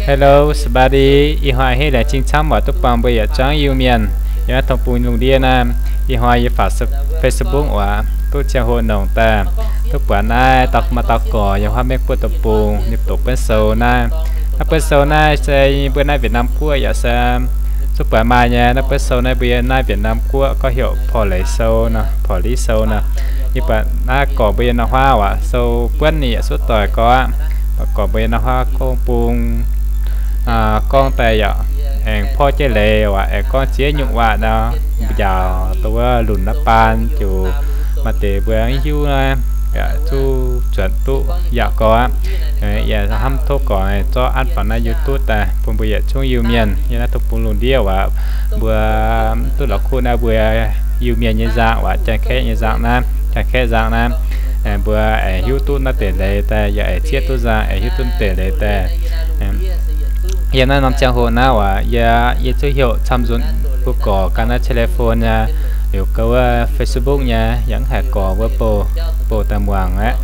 Hello, สบายดี. Ih hnoi a'hneiv laengz zingh camv waac duqv buangh mbuo yietc zungv Iu-Mienh yiem naaiv tong bung lungh ndiev naaiv. Ih hnoi yie faaux Facebook waac duqv ziangh hoc nongc daaih, duqv buatc naaiv dauh maaih dauh gorx yiem huaav Meiv Guoqv deic-bung ninh doqc buonv sou naaiv. Naaiv buonv sou naaiv se mbuo naaiv Việt Nam guoqv yaac se zuqc buatc maaih nyei. Naaiv buonv sou naaiv mbuo yiem naaiv Việt Nam guoqv gorngv heuc ผอเลส sou nor, ผอเลส sou nor. Yie buatc naaiv gorx mbuo yiem naaiv huaav waac sou buonv ninh yaac suqv doic gorx aqv. Buatc gorx mbuo yiem naaiv huaav gorngv bung gorngv daaih yaac aengx porv jienv leiz waac, aengx gorngv ziex nyungc waac nor, mbuo njaaux dongh wuov lunc naaiv baan ziouc maaih deix mbuo mv hiuv naaiv, yaac zuqc zuonc duqv yaac gorx aqv. Yaac hnamv tov gorx zorqv an faaux naaiv YouTube daaih bun mbuo yietc zungv Iu-Mienh yiem naaiv deic-bung lungh ndiev waac, mbuo duqv la'kuqv naaiv mbuo Iu-Mienh nyei nzangc waac, Janx-Kaeqv nyei nzangc naaiv, Janx-Kaeqv nzangc naaiv. Mbuo aengx hiuv duqv naaiv deix leiz daaih, yaac aengx zieqv duqv nzangc, aengx hiuv duqv deix leiz daaih. Yiem naaiv norm ziangh hoc naaiv waac, yie, yie zuqc heuc camv nzunc mbuo gorx ganh naaiv telephone nyei, liuz gauh wuov Facebook nyei, yaac mv haiz gorx mbuo bouh, bouh daaih muangx aqv.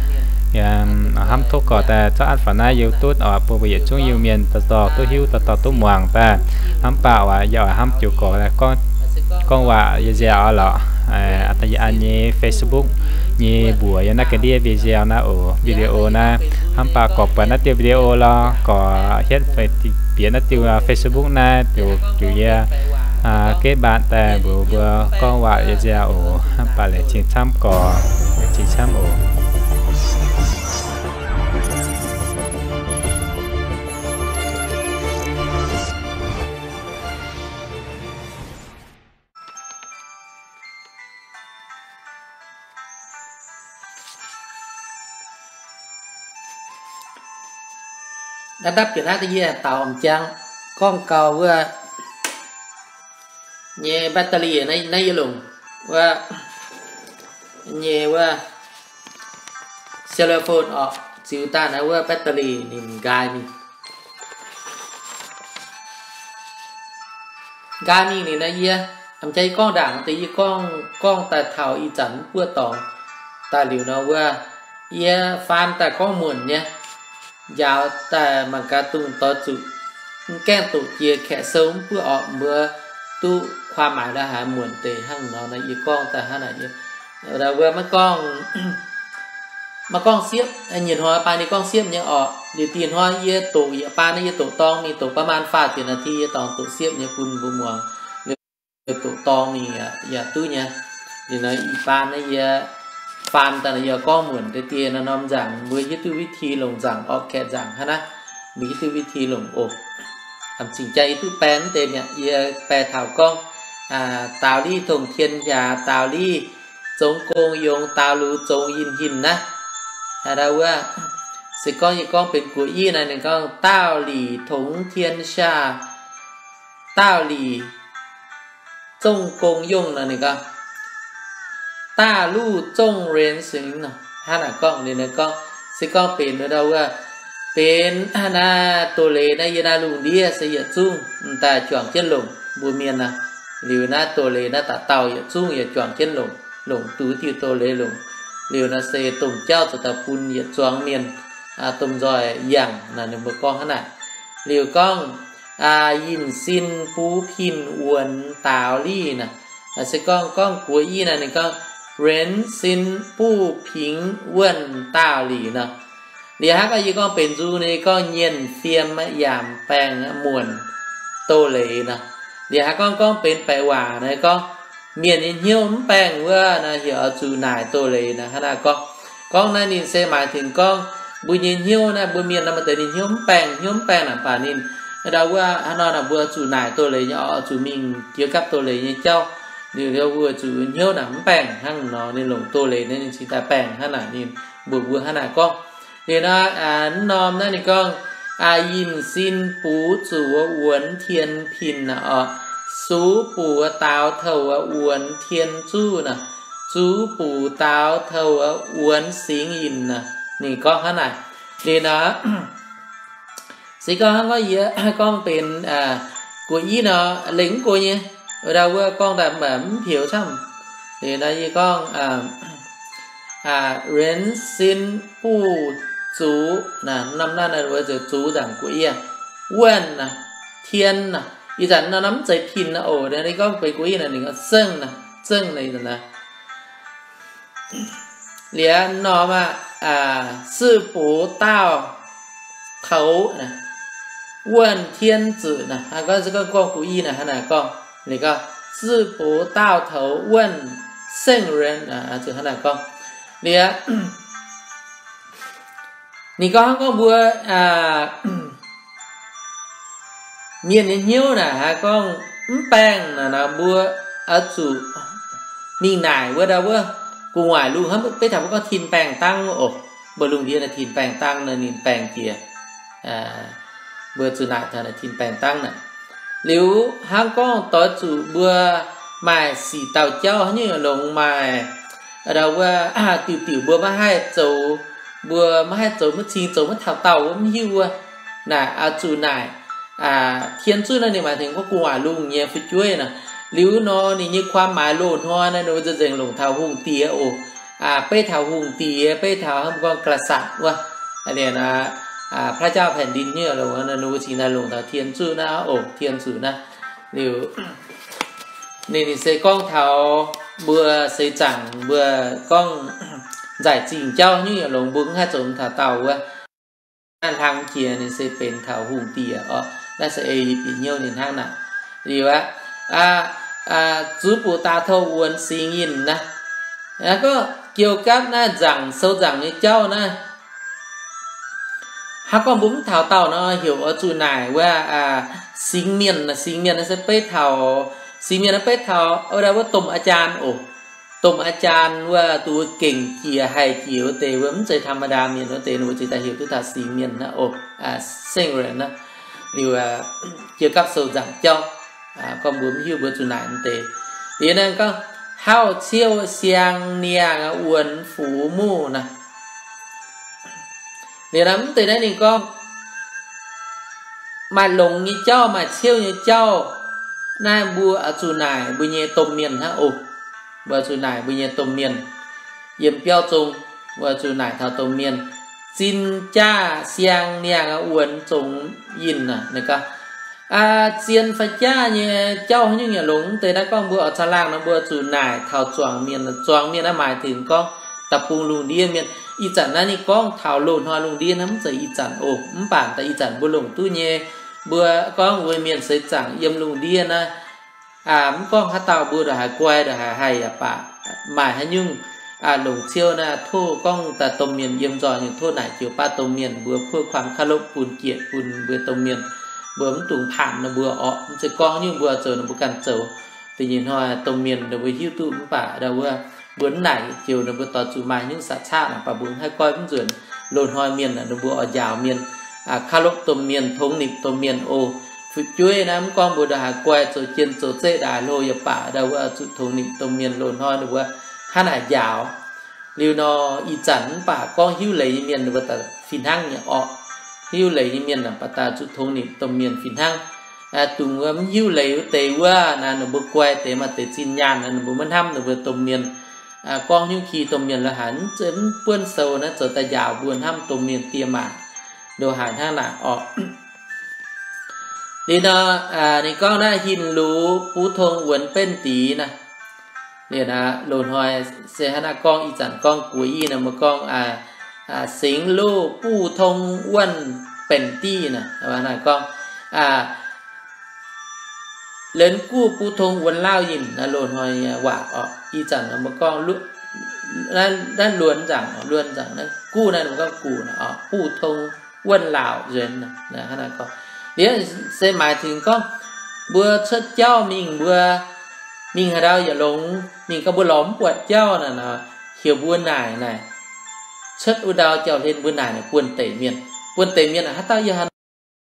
Hnamv tov gorx daaih zorqv an faaux naaiv YouTube oc, bun mbuo yietc zungv Iu-Mienh dauh dauh duqv hiuv, dauh dauh duqv muangx daaih. Hnamv baac waac yie oix hnamv joux gorx gorngv waac yie nziaauc lorqc. Yie an nyei Facebook nyei mbuox yiem naaiv ga'ndiev video naaiv oc, video naaiv. Hnamv baac gorx buatc naaiv diuh video lorqc, gorx hietv bieqc naaiv diuh Facebook naaiv, ziouc yie geh mbaanh daaih mbuox mbuo gorngv waac yie nziaauc oc. Hnamv baac laengz zingh camv gorx, laengz zingh camv oc. Naaiv dapv bieqc naaiv da'nyeic daux m'jangc gorngv gau wuov nyei battery naaiv yie longc wuov nyei wuov cell phone orqc, ziux daaih naaiv wuov battery ninh nqaai mingh. Nqaai mingh ninh naaiv yie, a'jang yie gorngv ndaangc deix yie gorngv, gorngv daaih taux ih zanc mv buoqv dorngx daaih liuz nor wuov, yie faan daaih gorngv muonc nyei, njaaux daaih mangc gaax dongh doix zuqc mv gaengh doqc jiex kaeqv sou mv buoqv orqc, mbuo duqv ความหมาย la'haaix muonc deix hnangv nor. Naaiv yie gorngv daaih hnangv naaic, wuov maiv gorngv, maiv gorngv siepv. Nyei hnoi baan ninh gorngv siepv nyei orqc. Liuz dih hnoi yie doqc yietc baan naaiv yie doqc dorng mingh, doqc ประมาณ faah ziepc นาที yie dorngx doqc siepv nyei bun mbuo muangx. Doqc dorng mingh yaac duqv nyei. Liuz nor ih baan naaiv yie faan daaih naaiv yie gorngv muonc deix dieh nor norm nzaangc, mbuo hiuv duqv วิธี longc nzaangc orqc, kaeqv nzaangc hnangv naaiv, mbuo hiuv duqv วิธี longc oc. Cingx jaa yie duqv แปล mv deix mi'aqv, yie แปล taux gorngv 道理通天下, 道理 总功用, 道理 总运行 naaiv. Haaix dauh wuov, se gorngv yie gorngv benx Guoqv-Iv naaiv, ninh gorngv 道理通天下, 道理 总功用 nor ninh gorngv 大陆众人行 nor, hnangv naaic gorngv. Ninh gorngv se gorngv benx wuov, benx naaiv doz leiz naaiv yiem naaiv lungh ndiev se yietc zungv m'daaih juangc jienv longc mbuo mienh naaiv. Liuz naaiv doz leiz naaiv dauh dauh yietc zungv yaac juangc jienv longc, longc duqv diuh doz leiz longc. Liuz naaiv se domh jauv zuqc daaih bun yietc zuangx mienh domh nzoih yangh naaic, ninh mbuo gorngv hnangv naaic. Liuz gorngv 引信补贫 稳道理 naaic, se gorngv, gorngv Guoqv-Iv naaiv ninh gorngv 人心不平稳道理 nor. Liuz hnangv gorngv yie gorngv benx nzung ninh gorngv nyienh fiem yaac baengh muonc doz leiz nor. Liuz hnangv gorngv, gorngv benx baeqc waac naaiv gorngv mienh nyei hnyouv mv baengh wuov naaiv heuc oix zuqc naaic doz leiz naaiv hnangv naaiv gorngv. Gorngv naaiv ninh se หมายถึง gorngv mbuo nyei hnyouv naaiv, mbuo mienh naaiv maaih deix ninh hnyouv mv baengh, hnyouv mv baengh naaic baac ninh ndau wuov hnangv nor naaic mbuo zuqc naaic doz leiz nyei, oix zuqc mingh jiex gapv doz leiz nyei jauv. Liuz mbuo zuqc hnyouv naaic mv baengh hnangv nor, ninh longc doz leiz naaiv ninh cingx daaih baengh hnangv naaic, ninh mbuox mbuo hnangv naaic gorngv. Liuz naaiv mv norm naaiv ninh gorngv 引信补足稳天平 naaic orqc, 足补刀头稳天柱 naaic, 足补刀头稳行营 naaic. Ninh gorngv hnangv naaic. Liuz naaiv se gorngv hnangv gorngv yie gorngv benx Guoqv-Iv nor lengc mv go nyei, ndau wuov gorngv daaih mv peux camv. Liuz naaiv yie gorngv 人心不足 naaic, norm naaiv naaiv wuov zoux 足 nzaangc Guoqv-Iv. 问 naaic, 天 naaic. Ih zanc nor mv zeiz 聘 naaic oc, ninh gorngv benx 古义 naaic ninh gorngv 圣 naaic, 圣 naaic ih zanc naaic. Liuz norm aqv, 是不道头 naaic, 问天子 naaic, gorngv, gorngv 古义 naaic hnangv naaic gorngv, ninh gorngv 是不道头问圣人 naaic, zuqc hnangv naaic gorngv. Liuz ninh gorngv, gorngv mbuo mienh nyei hnyouv naaic, haiz gorngv mv baengh naaic nor, mbuo oix zuqc mingh naaic wuov ndau wuov gu'nguaaic lungh hnangv. Beiv taux mbuo gorngv tin baengh dangv oc, mbuo lungh ndiev naaic tin baengh dangv naaic, ninh baengh jiex, mbuo zuqc naaic taux naaic tin baengh dangv naaic. Liuz hnangv gorngv doix zuqc mbuo maaih sic dauh jauv haaix nyungc longx maaih ndau wuov diuc diuc mbuo maiv haih zoux, mbuo maiv haih zoux, maiv cing zoux, maiv taux dauh wuov, mv hiuv wuov, naaic oix zuqc naaic 天主 naaic, ninh maaih tengx gorngv gu'nguaaic lungh nyei fu'jueiv naaic. Liuz nor ninh nyei ความหมาย loz-hnoi naaic ninh mbuo nzengc longc taux hungh diex oc. Beiv taux hungh diex, beiv taux hnangv mbuo gorngv กษัตริย์ wuov, พระเจ้าแผ่นดิน nyei longx, ninh mbuo cingx daaih longc taux 天主 naaic oc, 天主 naaic. Liuz ninh, ninh se gorngv taux mbuo seix zaangc mbuo gorngv nzaic zingh jauv nyungc yaac longx, mbuo mv haih zoux taux dauh wuov, naaiv hlang jiex ninh se benx taux hungh diex oc. Naaiv se ei bieqc hnyouv ninh hnangv naaic. Liuz aqv, 主不大透 问圣人 naaic, gorngv jiou gapv naaiv nzaangc, sou nzaangc nyei jauv naaiv, hnangv gorngv mbuo mv taux dauh nor, heuc oix zuqc naaic wuov singx mienh. Singx mienh naaiv se beiv taux, singx mienh naaiv beiv taux wuov, wuov domh อาจารย์ oc. Domh อาจารย์ wuov, duqv gengh jiex haih jiex wuov deix, wuov mv zeiz ธรรมดา mienh wuov deix, ninh mbuo cingx daaih heuc duqv taux singx mienh naaiv oc, 圣人 naaiv. Liuz jiou gapv sou nzaangc jauv, gorngv mbuo mv hiuv mbuo zuqc naaic wuov deix. Liuz naaiv gorngv 好酒香娘闻父母 naaic. Liuz naaiv mv deix naaiv ninh gorngv maaih longx nyei jauv, maaih ciouv nyei jauv, naaiv mbuo oix zuqc naaic mbuo nyei domh mienh hnangv oc. Mbuo zuqc naaic mbuo nyei domh mienh yiem biauv zong, mbuo zuqc naaic taux domh mienh. 进家乡娘闻宗亲 naaic, zien fai jaav nyei jauv haaix nyungc yaac longx, mv deix naaiv gorngv mbuo oix caangh laangh nor mbuo zuqc naaic taux zuangx mienh. Zuangx mienh naaiv maaih tengx gorngv da'bung lungh ndiev mienh. Ih zanc naaiv ninh gorngv taux loz-hnoi lungh ndiev naaiv, mv zeiz ih zanc oc. Mv baac daaih ih zanc mbuo longc duqv nyei, mbuo gorngv mbuo mienh seix zaangc yiem lungh ndiev naaiv, mv gorngv haaix dauh, mbuo ndongc haaix guai, ndongc haaix haih yaac baac, maaih haaix nyungc longc ciouv naaiv, tov gorngv daaih domh mienh yiem nzoih nyei, tov naaic joux baav domh mienh, mbuo เพื่อความเคารพ bun jieqv bun mbuo domh mienh. Mbuo mv dungx paanc ninh mbuo orqc. Mv zeiz gorngv haaix nyungc mbuo zoux ninh mbuo ganh zoux. Da'nyeic hnoi domh mienh ninh mbuo hiuv duqv, mv baac ndau wuov mbuo mv naaic joux ninh mbuo doix zuqc maaih nyungc saqc caqv naaic, baac mbuo mv haih goiv mv nzuonc. Loz-hnoi mienh ninh mbuo oix njaaux mienh, เคารพ domh mienh, tongx nimc domh mienh oc. Fu'jueiv naaiv mv gorngv mbuo ndongc haaix guai, zoux jien zoux zeqv ndongc haaix hlo yaac baac, ndau wuov zuqc tongx nimc domh mienh. Loz-hnoi ninh mbuo hnangv naaic njaaux. Liuz nor ih zanc mv baac gorngv hiuv leiz nyei mienh ninh mbuo daaih fih hnangv nyei orqc. Hiuv leiz nyei mienh naaic baac daaih zuqc tongx nimc domh mienh fih hnangv. Dongh wuov mv hiuv leiz wuov deix wuov naaic, ninh mbuo guai deix maaih deix zinh nyaanh naaic, ninh mbuo maiv hnamv ninh mbuo domh mienh. Gorngv hnyouv ki domh mienh la'haic, mv buonv sou naaiv zoux daaih njaaux mbuo hnamv domh mienh diex maac, ndongc haaix hnangv naaic orqc. Liuz nor ninh gorngv naaiv 一路不通问本底 naaic. Liuz naaic loz-hnoi se hnangv naaiv gorngv, ih zanc gorngv 古义 naaic, mbuo gorngv 行路不通问本底 naaic, naaic gorngv 人故不通问老人 naaiv loz-hnoi nyei waac orqc. Ih zanc mbuo gorngv naaiv luonx nzaangc, luonx nzaangc naaiv 故 naaiv mbuo gorngv 古 naaic orqc, 不通问老人 hnangv naaiv gorngv. Liuz se maaih tengx gorngv mbuo cuotv jauv mingh, mbuo mingh haaix ndau yaac longx, mingh gau mbuo lorz mv buatc jauv naaic nor, heuc mbuo naaic, naaic cuotv wuov ndau jauv-hlen mbuo naaic, naaic buonv-deic mienh. Buonv-deic mienh haaix dauh yiem haaix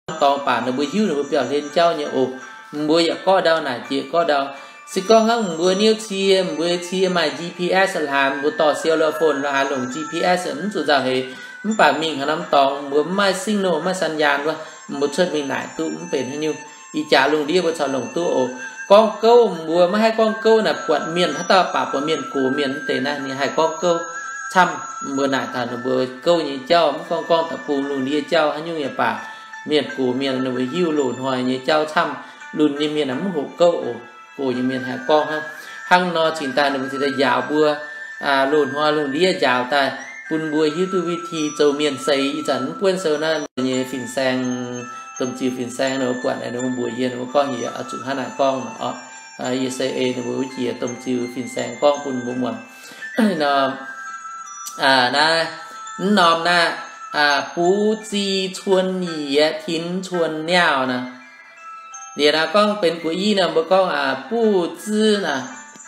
norm dorngx baac ninh mbuo hiuv ninh mbuo biauv-hlen jauv nyei oc. Mbuo yaac gorqv ndau naaic jiex gorqv ndau. Se gorngv hnangv mbuo niouv cie, mbuo cie maaih G P S hlaax, mbuo dorh cell phone la'haaix longc G P S mv zuqc nzauh heix. Mv baac mingh haaix norm dorngx mbuo mv maaih signal, maiv สัญญาณ wuov, mbuo cuotv mingh naaic duqv mv benx haaix nyungc. Ih jaax lungh ndiev mbuo corc longc duqv oc. Gorngv gouv mbuo maiv haih gorngv gouv naaic, buatc mienh haaix dauh baac buatc mienh gox mienh mv deix naaiv ninh haih gorngv gouv camv. Mbuo naaic taux ninh mbuo gouv nyei jauv, mv gorngv gorngv da'bung lungh ndiev jauv haaix nyungc yaac baac, Mienh gox mienh ninh mbuo hiuv loz-hnoi nyei jauv camv, lunx nyei mienh mv hoqc gouv oc. Gox nyei mienh haih gorngv hnangv. Hnangv nor cingx daaih ninh mbuo cingx daaih njaaux mbuo loz-hnoi lungh ndiev njaaux daaih bun mbuo hiuv duqv วิธี zoux mienh seix. Ih zanc mv buonv sou naaiv nyei fin-saeng, domh ziux fin-saeng ninh mbuo buatc naaic ninh mbuo mbuox yie, ninh mbuo gorngv yie oix zuqc hnangv naaic gorngv oc. Yie se ei ninh mbuo wuov jiex domh ziux fin-saeng gorngv bun mbuo muangx. Naaiv, mv norm naaiv, 不知春意也聽春鳥 naaic. Liuz naaiv gorngv benx gu'yi naaic mbuo gorngv 不知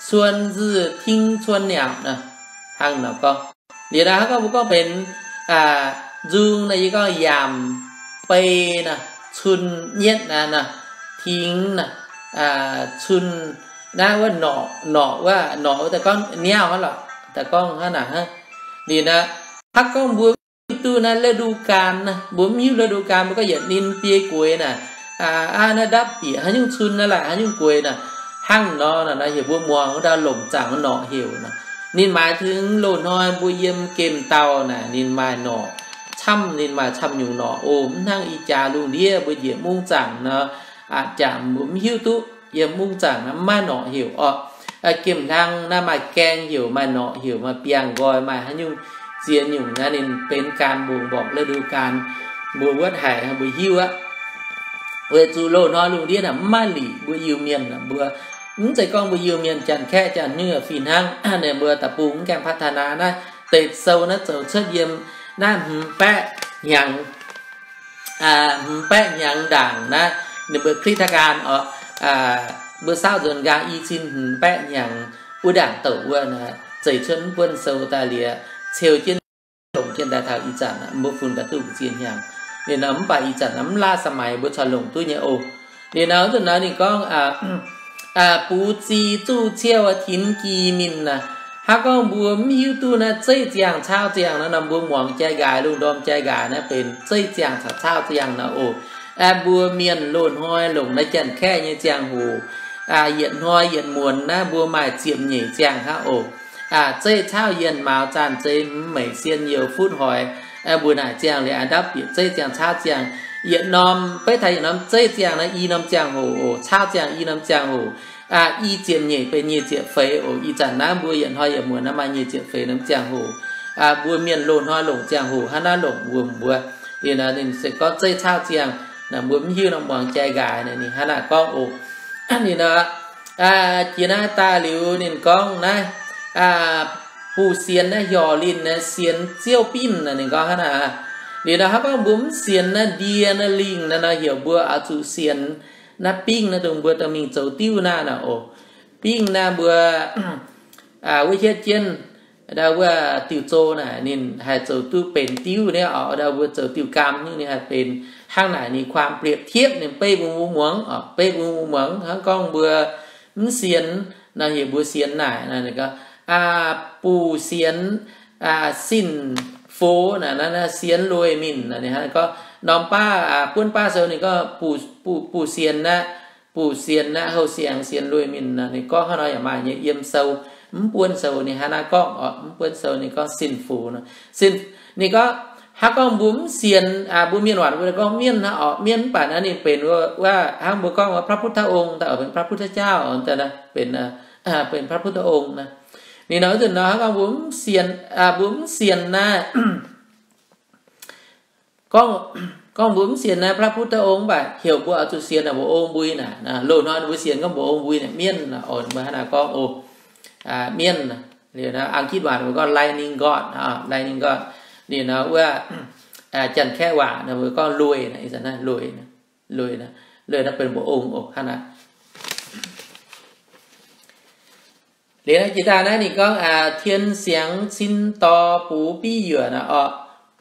春意也聽春鳥 naaic. Hnangv naaic gorngv. Liuz naaiv hnangv gorngv mbuo gorngv benx nzung naaic yie gorngv yamc bei naaic, cun nyetv naaic, tingx naaic, cun naaiv wuov norqc, norqc wuov, norqc wuov daaih gorngv niauv hnangv lorqc, daaih gorngv hnangv naaic hnangv. Liuz naaiv hnangv gorngv mbuo mv hiuv duqv naaiv ฤดูกาล naaic, mbuo mv hiuv ฤดูกาล mbuo gorngv yietc ninh biei gueix naaic, aa, naaiv ndapv bieqc haaix nyungc cun naaiv laaic haaix nyungc gueix naaic. Hnangv nor naaic, heuc mbuo muangx wuov ndau longc zaangc norqc heuc naaic. Ninh หมายถึง loz-hnoi mbuo yiem gemh dauh naaic ninh maaih norqc camv, ninh maaih camv nyungc norqc oc. Mv hnangv ih jaax lungh ndiev mbuo njiec mungv zaangc nor, aqc jaax mbuo mv hiuv duqv yiem mungv zaangc naaiv mv maaih norqc heuc orqc. Gemh hlang naaiv maaih gaeng heuc, maaih norqc heuc, maaih biangh nqoi, maaih haaix nyungc ziex nyungc naaiv ninh benx การบ่งบอกฤดูกาล mbuo wuotv haic mbuo hiuv aqv. Weic zuqc loz-hnoi lungh ndiev naaic mv maaih liqc mbuo Iu-Mienh mbuo, mv zeiz gorngv mbuo Iu-Mienh Janx-Kaeqv Janx nyungc fih hnangv. Ninh mbuo da'bung mv gaengh พัฒนา naaiv deix sou naaiv zoux cuotv yiem naaiv hmz baeqv hnyangx, hmz baeqv hnyangx ndaangc naaiv ninh mbuo คริสตกาล orqc. Mbuo saauv nzuonx nqaang i cin hmz baeqv hnyangx wuov ndaangc douc wuov naaiv zeiz cuotv mv buonv sou daaih liuz, ceu jienv longc jienv daaih taux ih zanc mbuo funx ga'duqv mbu'ziex hnyangx. Ninh nor mv baac ih zanc mv laav สมัย mbuo corc longc duqv nyei oc. Ninh nor zuqc nor ninh gorngv 不知足朝停機愐 naaic, hnangv gorngv mbuo mv hiuv duqv naaiv zeiv ziangh caauv ziangh nor, mbuo muangx jai nqaaix, lungh ndorm jai nqaaix naaiv benx zeiv ziangh caux caauv ziangh nor oc. Mbuo mienh loz-hnoi longc naaiv Janx-Kaeqv nyei ziangh hoc, yietc hnoi yietc muonz naaiv mbuo maaih ziepc nyeic ziangh hnangv oc. Zeiv caauv yienh mauz zaanh zei hmz meic sien youz futv hoix, mbuo naaic ziangh liuz a'ndapv bieqc zeiv ziangh caauv ziangh. Yietc norm beiv taux yietc norm zeiv ziangh naaiv i norm ziangh hoc oc, caauv ziangh i norm ziangh hoc. I ziepc nyeic benx nyic ziepc feix oc. Ih zanc naaiv mbuo yietc hnoi yietc muonz naaiv maaih nyic ziepc feix norm ziangh hoc. Mbuo mienh loz-hnoi longc ziangh hoc hnangv naaiv longc wuom mbuo. Liuz nor ninh se gorngv zeiv caauv ziangh, mbuo mv hiuv nor muangx jai nqaaix ninh hnangv naaiv gorngv oc. Ninh nor, jiex naaiv daaih liuz ninh gorngv naaiv, buc sienx naaiv hiorc linh naaiv sienx ziouv binh naaic, ninh gorngv hnangv naaiv. Liuz nor hnangv gorngv mbuo mv sienx naaiv ndie naaiv lingh naaiv nor, heuc mbuo oix zuqc sienx naaiv bingv naaiv dongh mbuo dorh mingh zoux diuv naaiv naaic oc. Bingv naaiv mbuo wuov hietv jienv ndau wuov diuh zoh naaic ninh haih zoux duqv benx diuv nyei oc. Ndau mbuo zoux diuh gaam nyei ninh haih benx hnangv naaic. Ninh ความเปรียบเทียบ ninh beiv bun mbuo muangx oc, beiv bun mbuo muangx hnangv gorngv mbuo mv sienx nor, heuc mbuo sienx naaic. Buc sienx sin-fox naaic, naaiv sienx lui-minh naaic. Ninh hnangv gorngv norm baav, buonv baav sou ninh gorngv buc sienx naaiv, buc sienx naaiv houh siangx sienx lui-minh naaic. Ninh gorngv hnangv nor yaac maaih nyei yiem sou. Mv buonv sou ninh hnangv naaiv gorngv oc. Mv buonv sou ninh gorngv sin-fox nor. Ninh gorngv, hnangv gorngv mbuo mv sienx, mbuo mienh waac mbuo gorngv mienv hnangv oc. Mienv mv baac naaiv ninh benx wuov hnangv mbuo gorngv wuov พระพุทธองค์ daaih oc, benx พระพุทธเจ้า benx พระพุทธองค์ naaiv. Ninh nor wuov zanc nor hnangv gorngv mbuo mv sienx, mbuo mv sienx naaiv, gorngv mbuo mv sienx naaiv พระพุทธองค์ mv baac heuc mbuo oix zuqc sienx naaic mbuoqc ong mbui naaic. Loz-hnoi mbuo sienx gorngv mbuoqc ong mbui naaic mienv oc. Mbuo hnangv naaic gorngv oc, mienv. Liuz naaiv อังกฤษ waac mbuo gorngv lightning god, lightning god. Liuz nor wuov Janx-Kaeqv waac mbuo gorngv lui naaic, lui, lui naaiv benx mbuoqc ong oc hnangv naaic. Liuz naaiv jiex daaih naaiv ninh gorngv, tien siangx cin dorh bux biv yuoqc naaic orqc.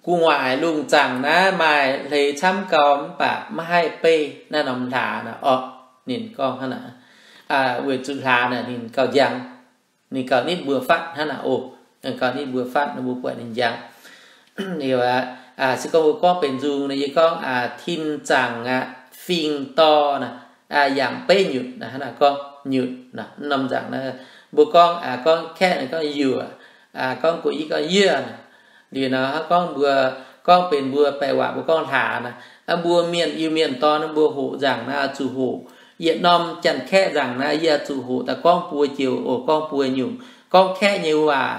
Gu'nguaaic lungh zaangc naaiv maaih hleix camv gau mv baac maiv haih beih naaiv norm hlaax naaic orqc. Ninh gorngv hnangv naaic, weic zuqc hlaax naaic ninh gauh njang, ninh gauh nitv mbuo fatv hnangv naaic oc. Gauh nitv mbuo fatv, mbuo buatc ninh njang. Liuz, se gorngv mbuo gorngv benx nzung naaic, yie gorngv, tin zaangc aqv, fingx dorh naaic, yangh beiv nyutc naaic, hnangv naaic gorngv nyutc naaic, norm nzaangc naaiv. Mbuo gorngv, gorngv Kaeqv naaic gorngv yuoqc, gorngv Guoqv-Iv gorngv yieqv naaic. Liuz nor hnangv gorngv mbuo gorngv benx mbuo baeqc waac mbuo gorngv hlaax naaic. Mbuo mienh, Iu-Mienh dorn mbuo hoqc nzaangc naaic zuqc hoqc, yietc norm Janx-Kaeqv nzaangc naaic yie zuqc hoqc daaih gorngv buo joux oc, gorngv buo nyungc, gorngv Kaeqv nyei waac,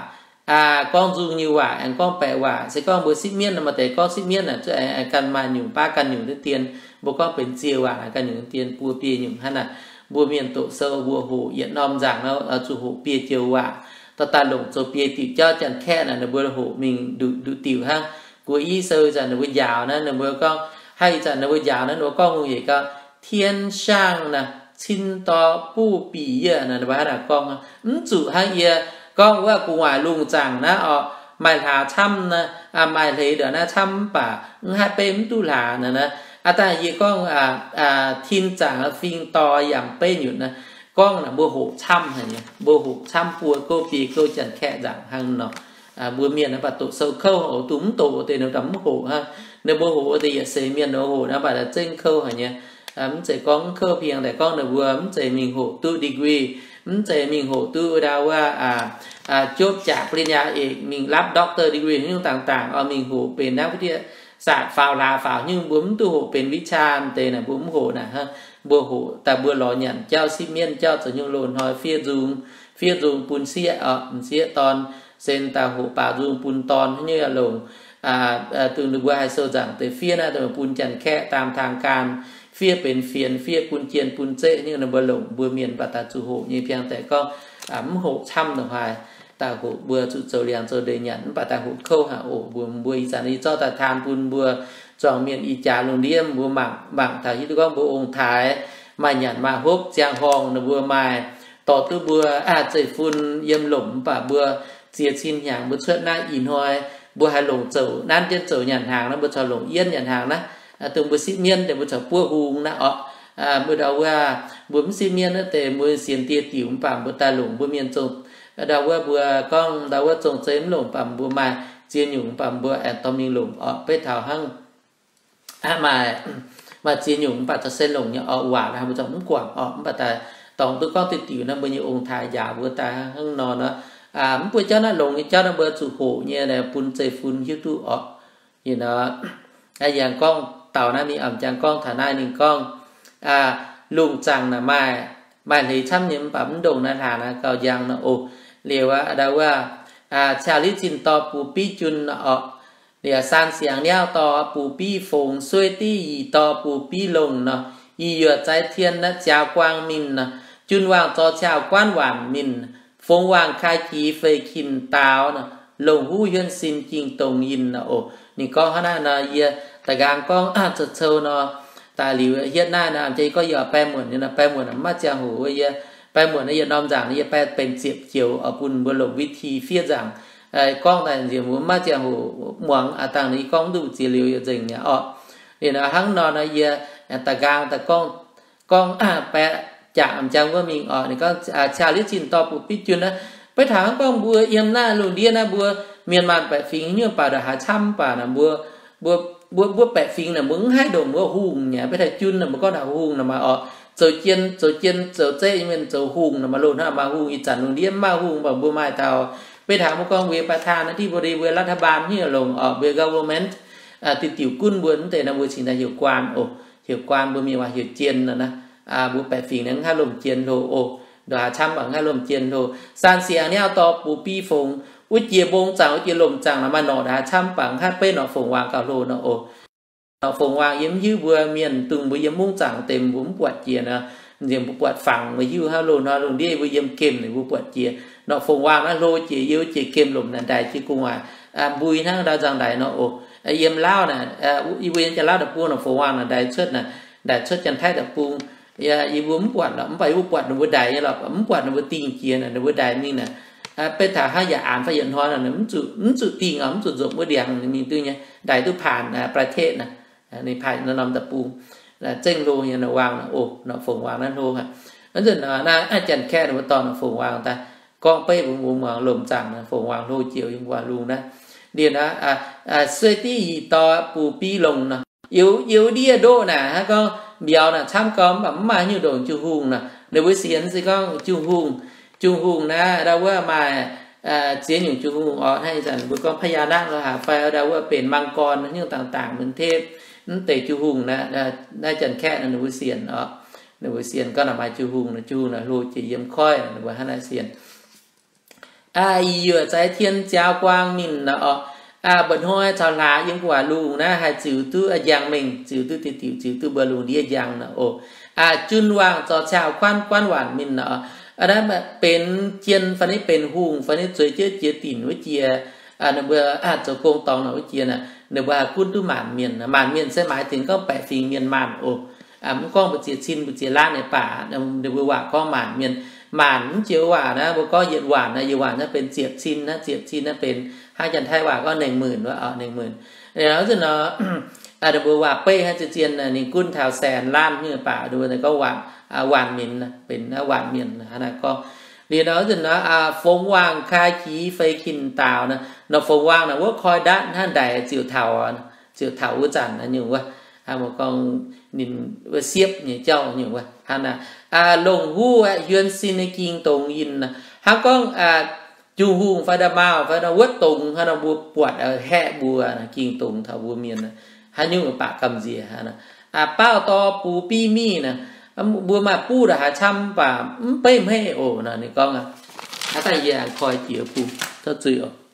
gorngv nzung nyei waac, aengx gorngv baeqc waac. Se gorngv mbuo sipv mienv nor, maaih deix gorngv sipv mienv naaic zuqc aengx ganh maaih nyungc baav ganh nyungc deix dien. Mbuo gorngv benx ziex waac naaic ganh nyungc deix dien, buo biei nyungc hnangv naaic. Mbuo mienh doqc sou mbuo hoqc yietc norm nzaangc naaic zuqc hoqc biei joux waac, dorh daaih longc zoux biei diuc jauv. Janx-Kaeqv naaic ninh mbuo hoqc mingh nduqc nduqc diuc hnangv. Gu'nyuoz sou ih zanc ninh mbuo njaaux naaiv, ninh mbuo gorngv, hnangv ih zanc ninh mbuo njaaux naaiv ninh mbuo gorngv hungh hec gau, 天上 naaic, cin dor buv bic yie naaic, ninh mbuo hnangv naaic gorngv. Mv zuqc hnangv yie gorngv wuov gu'nguaaic lungh zaangc naaiv orqc, maaih hlaax camv naaiv, maaih hleix ndongc naaiv camv mv baac mv haih beiv mv duqv hlaax naaic. Aa dangh yie gorngv tin zaangc fing dor yaac beiv nyutc naaic, gorngv naaic mbuo hoqc camv haic nyei, mbuo hoqc camv buo gouv biei gouv Janx-Kaeqv nzaangc hnangv nor. Mbuo mienh naaiv baac doqc sou kouv oc, duqv mv doqc deix ninh mv hoqc hnangv. Ninh mbuo hoqc deix yietc seix mienh nor hoqc naaiv baac zengv kouv haic nyei. Mv zeiz gorngv mv kouv, เพียงแต่ gorngv ninh mbuo mv zeiz mingh hoqc duqv degree, mv zeiz mingh hoqc duqv ndau wuov jopv jaax ปริญญาเอก mingh รับ ด็อกเตอร์ degree nyungc dangh dangh oix mingh hoqc benx naaiv วิทยาศาสตร์ faaux hlaax faaux nyungc, mbuo mv duqv hoqc benx วิชา deix naaic, mbuo mv hoqc naaic hnangv. Mbuo hoqc daaih mbuo lorz nyanc jauv, sipv mienv jauv, zoux nyungc loz-hnoi fiev nzung, fiev nzung bun sieqv oc, m'sieqv dorn, sen daaih hoqc baaux nzung bun dorn nyungc yaac longc. Dongh ninh mbuo haih sou nzaangc deix fiev naaiv dongh bun Janx-Kaeqv ตามทางการ fiev benx fienx, fiev bun jien bun zeqv nyungc ninh mbuo longc. Mbuo mienh baac daaih zuqc hoqc nyei, เพียงแต่ gorngv mv hoqc camv ndongc haaix, daaih hoqc mbuo zuqc zoux liangx zoux ndeic nyanc, mv baac daaih hoqc kouv haic oc. Mbuo, mbuo ih zanc yie zorqv daaih taan bun mbuo zuangx mienh ih jaax lungh ndiev mbuo mangc, mangc taux hiuv duqv gorngv mbuo ong-taaix maaih nyanc maaih hopv, ziangh horngh ninh mbuo maaih dorh duqv mbuo zeiv-fun yiem lomc, mv baac mbuo ziex cin hnyangx mbuo cuotv naaiv ih hnoi, mbuo haaix longc zoux nanv jienv zoux nyanc hnaangx naaiv, mbuo corc longc yienv nyanc hnaangx naaiv. Dongh mbuo sipv mienv deix mbuo corc buov hung naaiv orqc. Mbuo ndau wuov, mbuo mv sipv mienv naaiv deix mbuo sienx dieh diuc, mv baac mbuo daaih longc mbuo mienh zong, ndau wuov mbuo gorngv ndau wuov zong-zeiv mv longc, mv baac mbuo maaih ziex nyungc, mv baac mbuo aengx dorh mingh longc orqc. Beiv taux hnangv maaih, maaih ziex nyungc mv baac corc se longc nyei orqc, waac naaiv mbuo corc mv guangc orqc. Mv baac daaih dorngx duqv gorngv diuh diuc naaiv mbuo nyei ong-taaix njaaux mbuo daaih hnangv nor nor, mv buo jauv naaiv longx nyei jauv naaiv mbuo zuqc hoqc nyei, bun zeiv-fun hiuv duqv orqc. Yie nor, yangh gorngv dauh naaiv mingh, a'jangx gorngv taux naaiv ninh gorngv, lungh zaangc naaic maaih, maaih hleix camv nyei, mv baac mv ndongc naaiv hlaax naaiv gauh njang nor oc. Liuz aqv, ndau wuov, ciaux liuz zinh dorh bux biv jun orqc. Liuz saan siangx niauv dorh bux biv fongx, sueiv div yih dorh bux biv longh nor, yie yuoqc zaiv tien naaiv ziaaux guang mingh nor, jun waangc zorc ciaux guanv waanc mingh, fongx waangc kai jiex feix kin daaux nor, longc huv hiuon sin ging dongz yinh nor oc. Ninh gorngv hnangv naaiv nor, yie da'nqaang gorngv cou-cou nor, daaih liuz hietv naaiv nor, m'jangc yie gorngv yie oix baeng muonc nyei nor, baeng muonc mv maaih ziangh hoc wuov. Yie baeng muonc naaiv yietc norm nzaangc naaiv yie baeng benx ziepc joux oc, bun mbuo longc วิทย์ fiev nzaangc. Gorngv daaih nziex mbuo mv maaih ziangh hoc muangx, aa dangh yie gorngv duqv ziex liuz yaac nzengc mi'aqv orqc. Ninh hnangv nor nor yie da'nqaang daaih gorngv, gorngv baeqc jaax m'jangc wuov mingh orqc. Ninh gorngv, ciaux liuz zinh dorh bux biv jun naaiv. Beiv taux hnangv gorngv mbuo yiem naaiv lungh ndiev naaiv mbuo mienh maanh baeqc fingx nyungc baac ndongc haaix camv baac naaic mbuo, mbuo, mbuo, mbuo baeqc fingx naaic mbuo mv haih ndongc wuov hungh nyei. Beiv taux jun naaic mbuo gorngv taux hungh naaic maaih orqc, zoux jien, zoux jien zoux zeqv mienh zoux hungh naaic maaih loz-hnoi maaih hungh. Ih zanc lungh ndiev mv maaih hungh baac mbuo maaih taux, beiv taux mbuo gorngv เวประธานาธิบดี mbuo รัฐบาล nyungc longc orqc, mbuo government, diuc diuc gunv mbuo mv deix naaiv mbuo cingx daaih heuc 官 oc. Heuc 官 mbuo mienh waac heuc jien nor naaiv. Mbuo baeqc fingx naaiv mv haih lomh jien hlo oc. Ndongc haaix camv baac mv haih lomh jien hlo. Saan siangx niauv dorh bux biv fongx, wuov jiex mbong zaangc, wuov jiex lomc zaangc naaic maaih norqc ndongc haaix camv baac mv haih beiv norqc fongc waang gauh hlo nor oc. Norqc fongc waang yie mv hiuv mbuo mienh dongh mbuo yiem mungv zaangc deix mbuo mv buatc jiex nor. Nziex mbuo buatc fangx mbuo hiuv hnangv loz-hnoi lungh ndiev mbuo yiem gemh ninh mbuo buatc jiex. Norqc fongc waang naaiv hlo jiex, yie wuov jiex gemh lomc naaic ndaix jiex gu'nguaaic mbui hnangv ndau nzangc-ndaix nor oc. Yiem Laauv naaic, yie mbuo yiem Janx-Laauv deic-bung norqc fongc waang naaic ndaix cuotv naaic, ndaix cuotv Janx-Taiv deic-bung. Yie mbuo mv buatc lorqc, mv baac yie mbuo buatc ninh mbuo ndaix nyei lorqc, mv buatc ninh mbuo dingh jiex naaic, ninh mbuo ndaix mingh naaic. Beiv taux hnangv yaac aanx fai yietc hnoi naaic, mv zuqc, mv zuqc dingh oc, mv zuqc nzuonx wuov ndiangx mingh duqv nyei, ndaix duqv paanx ประเทศ naaic. Ninh paanx norm deic-bung, zengv hlo nyei norqc waang naaic oc, norqc fongc waang naaiv hlo aqv. Aa, nzunc naaiv Janx-Kaeqv ninh mbuo dorh norqc fongc waang daaih gorngv beiv mbuo muangx lomc zaangc naaic, fongc waang hlo jiex yiem gu'nguaaic lungh naaiv. Liuz naaiv, sueih div yih dorh bux biv longh nor, youz ndiev ndoqv naaic hnangv gorngv mbiauz naaic camv gau, mv baac mv maaih haaix nyungc ndongc Jung-Hungh nor. Ninh mbuo sienx se gorngv Jung-Hungh, Jung-Hungh naaiv ndau wuov maaih ziex nyungc Tin-Hungh orqc. Hnangv ih zanc mbuo gorngv พญานาค lorqc, fai ndau wuov benx มังกร nyungc dangx dangx เหมือนเทพ, mv deix Tin-Hungh naaiv, naaiv Janx-Kaeqv naaiv ninh mbuo sienx orqc. Ninh mbuo sienx gorngv naaic maaih Tin-Hungh, Tin-Hungh naaic hlo jiex yiem koiv, ninh mbuo hnangv naaic sienx. Aa, i yuoqc zaaix tien ziaaux guaang mingh nor orqc. Aa, mba'hnoi caux hlaax yiem gu'nguaaic lungh naaiv haih ziux duqv njang mengh, ziux duqv diuh diuc, ziux duqv mbuo lungh ndiev njang nor oc. Aa, jun wangc zorc ciauh kuanv guanv waanc mingh nor orqc. Aa, naaiv benx jien fai niv benx hungh fai niv zueiz jienv jiex dinc wuov jiex, ninh mbuo zoux gong dorngx nor wuov jiex naaic, ninh mbuo haih gunv duqv maanc mienh. Maanc mienh se maaiz dingc gorngv baeqc fingx mienh maanh oc. Mv gorngv mbu'ziex cin mbu'ziex laanv nyei baac, ninh mbuo waac gorngv maanc mienh. Maanc mv jiex waac naaiv mbuo gorngv yietc waanc naaiv, yietc waanc naaiv benx ziepc cin naaiv, ziepc cin naaiv benx hnangv Janx-Taiv waac gorngv หนึ่งหมื่น wuov, หนึ่งหมื่น. Aa, nor ninh mbuo waac beiv hnangv zien zien, ninh gunv taux แสนล้าน nyei baac ninh mbuo gorngv waanc, waanc mienh, benx waanc mienh hnangv naaiv gorngv. Liuz nor nzunc nor, fongx wangh kaa qix fei kin daaux naaic, nor fongx wangh naaic wuov koi ndatv hnangv ndaix ziouc taux, ziouc taux wuov zanc naaiv nyungc wuov, gorngv ninh wuov siepv nyei jauv nyungc wuov hnangv naaic. Longc huv aeqv, yuon sin nyei ging dongz yinh naaic, hnangv gorngv Tin-Hungh fai nda'maauh fai nor wuov dongz hnangv nor mbuo buatc haeqv mbuo ging dongz taux mbuo mienh, haaix nyungc baac gamh nziex. Baauh dorh bux biv mingh naaic, mbuo maaih buv ndongc haaix camv baac mv beiv hmeiv oc nor ninh gorngv. Aa, daaih yie aengx koi jiex buv, zuqc